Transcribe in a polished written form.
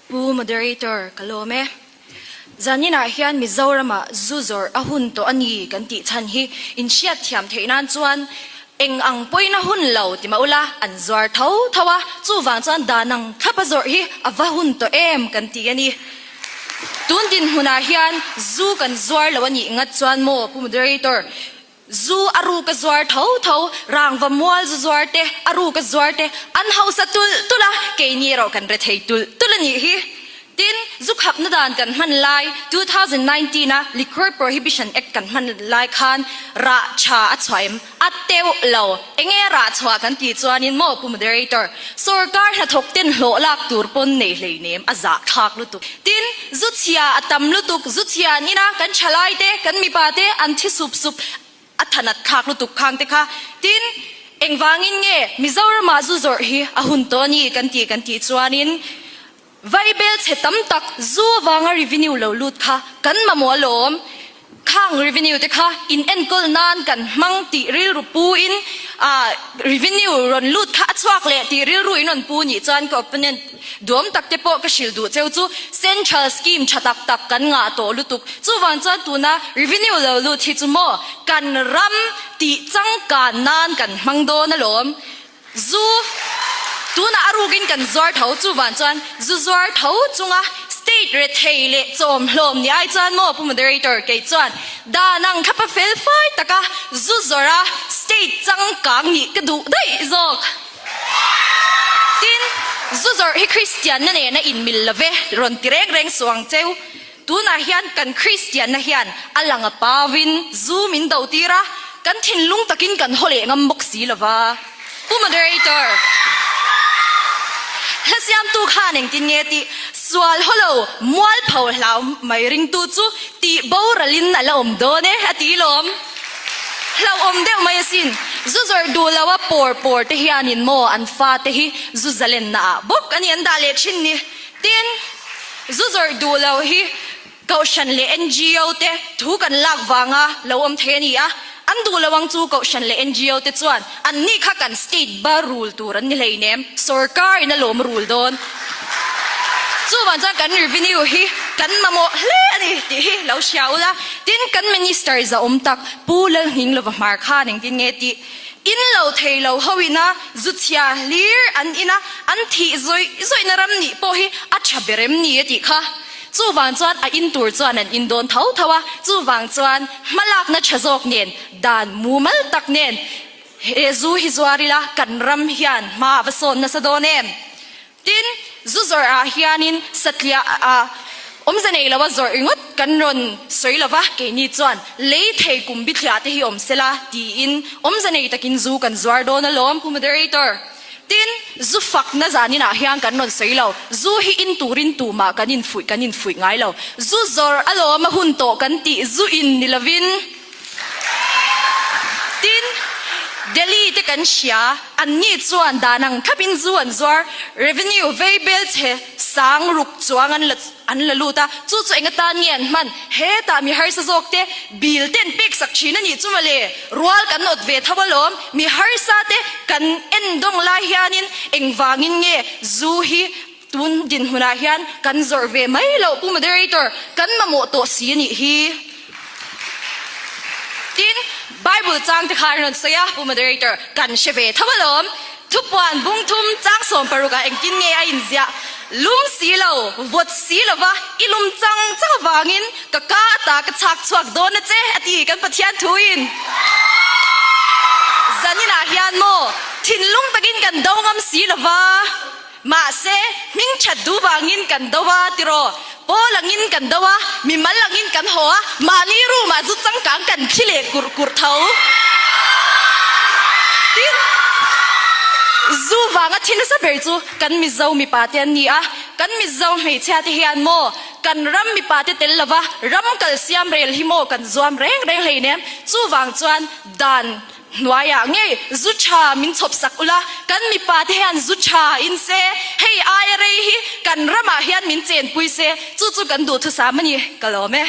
Pu Moderator, ka lawm e. Zaninah hian Mizoramah zu zawrh a hun tawh a ni kan tih chhan hi inhriat thiam theih nan chuan eng ang pawhin a hun lo ti mah ula an zuar tho tho a, chuvang chuan dan ang thlap a zawrh hi a va hun tawh em kan ti a ni. Tun dinhmunah hian zu kan zuar lo a nih ngat chuan maw Pu Moderator, Zu a ruk a zuar tho tho, rangva mual zu zuar te, a ruk a zuar te an hausa tulh tulh a, keini erawh kan re thei tulh tulh a nih hi. Tin, zu khapna dan kan hman lai, 2019 a Liquor Prohibition Act kan hman lai khan rah tha a chhuah em? A teuh lo. Enge a rah chhuah kan tih chuanin maw Pu Moderator, sorkar hnathawk ten hlawh lak tur pawn nei hleinem a zah thlak lutuk. Tin, zu chhia a tam lutuk, zu chhia an in a, kan thalai te, kan mipa te an thi sup sup a thanat thlak lutuk khang te kha. Tin, engvangin nge Mizoramah zu zawrh hi a hun tawh a ni kan tih kan tih chuanin Vaibel chhe tam tak zu avanga revenue lo lut kha kan mamawh alawm. Khang revenue te kha in enkawl nan kan hmang tih rilru pu in revenue rawn lut kha a chhuak leh tih rilru in rawn pu nih chuan ka opponent duam tak te pawh ka hrilh duh cheu chu central scheme tha tak tak kan ngah tawh lutuk. Chuvang chuan tuna revenue lo lut hi chu maw kan ram tih changkan nan kan hmang dawn alawm. Zu, Tunah a rukin kan zuar tho, chuvan chuan zu zuar tho chunga state rethei leh chawm hlawm ni ai chuan maw Pu Moderator kei chuan dan ang thlapa fel fai taka zu zawrha state changkang nih ka duh daih zawk. Tin, zu zawrh hi Kristianna nena inmil love rawn ti reng reng suh ang cheu. Tunah hian kan Kristianna hian a lang a pauin zu min do tir a, kan thinlung takin kan haw leh ngam bawk si lo va. Pu Moderator, hla siamtu khan engtin nge tih sual haw lo mualpho hlau mai ringtu chu tih boralin a la awm dawn e a ti lawm. Hlauhawm deuh mai asin. Zu zawrh duh lo a pawr pawr te hianin maw an fate hi zu zalenna ah bawk a ni an dah leh thin ni. Tin, zu zawrh duh lo hi Kohhran leh ngo te thu kan lak vanga lo awm thei a ni a, an duh lo ang chu Kohhran leh ngo te chuan an ni kha kan state ba rul tur an ni hleinem, sorkar in a lawm rul dawn. Chuvang chuan kan revenue hi kan mamawh hle a ni tih hi lo hria ula. Tin, kan minister zahawm tak Pu Lalnghinglova Hmar khan engtin nge tih? In lo thei lo ho ina zu chhia hlir an ina an thih zawih zawihna ram nih pawh hi a tha ber em ni a tih kha. Chuvang chuan a in tur chuan an in dawn tho tho a, chuvang chuan hmalakna tha zawk nen dan mumal tak nen he zu hi zuar ila kan ram hian hma a va sawn nasa dawn em? Tin, zu zawrh ah hianin satliah ah awmze nei lo a zawrh ringawt kan rawn sawi lo va, keini chuan lei thei kum bithliah te hi awm sela tiin awmze nei takin zu kan zuar dawn alawm Pu Moderator. Tin, zu fakna zanin ah hian kan rawn sawi lo, zu hi in turin tumah kan infuih kan infuih ngai lo, zu zawrh alawm a hun tawh kan tih zu in ni lovin, Tin, Delhi te kan hria, an ni chuan dan ang thlapin zu an zuar, revenue vei bel chhe sang ruk chuang an la an la lut a, chu chu eng atan nge an hman? Hetah mi harsa zawk te bill te an pek sak thin a nih chu mawle, rual kan awt ve tho alawm, mi harsa te kan en dawng lai hianin engvangin nge zu hi tun dinhmunah hian kan zawrh ve mai loh Pu Moderator, kan mamawh tawh si a nih hi. Tin, Bible chang te kha an rawn sawi a, Pu Moderator, kan hre ve tho alawm. Thupuan bungthum chang 60 ah engtin nge a inziah? Lum si lo, vawt si lova, i lum chang chang avangin ka ka ata ka chhak chhuak dawn a che, a ti kan Pathian thuin. Zaninah hian maw, thinlung takin kan do ngam si lova. Mahse, hming that duh vangin kan do a tiraw? Pawl angin kan do a, mimal angin kan haw a, mahni room ah zu changkang kan thli leh kurh kurh tho. Tin, zu vanga thi nasa ber chu kan Mizo mipa te an ni a, kan Mizo hmeichhia te hian maw kan ram mipa te tel lova ram kal siam rel hi maw kan zuam reng reng hleinem? Chuvang chuan dan Hnuaiah ngei zu tha min chhawp sak ula, kan mipa te hian zu tha in se, hei aia rei hi kan ramah hian min chenpui se, chu chu kan duhthusam a ni, ka lawm e.